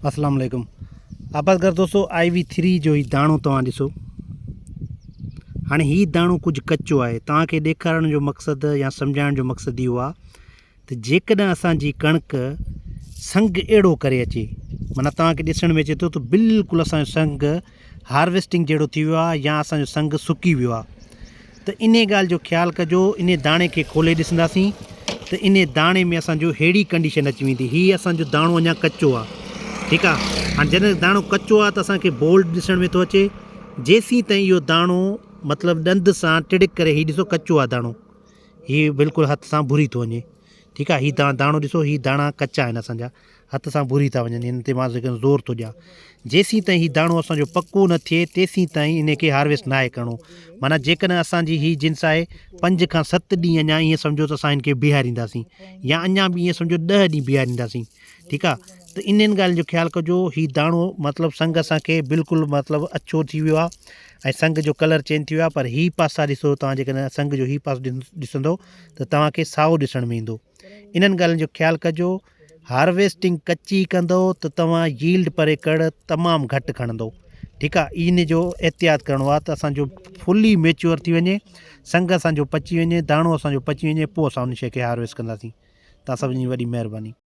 اسلام عليڪم آبادگار دوستو آئي وي ٿري جو هي داڻو توهان ڏسو هاڻي هي داڻو ڪجهه ڪچو آهي توهان کي ڏيکارڻ جو مقصد يا سمجهائڻ جو مقصد اهو آهي ته جيڪڏهن اسان جي ڪڻڪ سنگ اهڙو ڪري اچي معنيٰ توهان کي ڏسڻ ۾ اچي ٿو ته بلڪل اسان جو سنگ هارويسٽنگ جهڙو ٿي ويو آهي يا اسان جو سنگ سڪي ويو آهي ته انهي ڳالهه جو خيال ڪجو انهي داڻي کي کولي ڏسنداسين ته انهي داڻي ۾ اسان جو ههڙي ڪنڊيشن اچي ويندي هي اسان جو داڻو اڃا ڪچو آهي ٺيڪ آهي هاڻي جڏهن داڻو ڪچو آهي ته اسان کي بولڊ ڏسڻ ۾ ٿو اچي جيسين تائين اهو داڻو مطلب ڏند سان ٽڙڪ ڪري هي ڏسو ڪچو آهي داڻو هي بلڪل هٿ سان ڀري ٿو وڃي ٺيڪ آهي هي داڻو ڏسو هي داڻا ڪچا آهن اسان جا هٿ سان ڀري ٿا وڃن هن تي مان جيڪڏهن زور ٿو ڏيان جيسين تائين هي داڻو اسان جو پڪو نه ٿئي تيسين تائين ان کي هارويسٽ ناهي ڪرڻو معنيٰ جيڪڏهن اسان جي هي جنس آهي پنج کان ست ڏينهن اڃا ائين سمجهو ته اسان هن کي بيهارينداسين يا اڃا به ائين سمجهو ڏهه ڏينهن بيهارينداسين ٺيڪ آ ته انهن ڳالهين جو خيال ڪجو هي داڻو مطلب سنگ اسان کي بلڪل مطلب اڇو ٿي ويو آ ۽ سنگ جو ڪلر چينج ٿي ويو آ پر هي پاسا ڏسو توهان جيڪڏهن سنگ جو هي پاسو ڏسندو ته توهان کي سائو ڏسڻ ۾ ايندو انهن ڳالهين جو خيال ڪجو هارويسٽنگ ڪچي ڪندو ته توهان ييلڊ پر ايڪڙ تمام گهٽ کڻندو ٺيڪ آ ان جو احتياط ڪرڻو آ ته اسان جو فلي ميچوئر ٿي وڃي سنگ اسان جو پچي وڃي داڻو اسان جو پچي وڃي پوء اسان ان شي کي هارويسٽ ڪنداسين توهان سڀني جي وڏي مهرباني.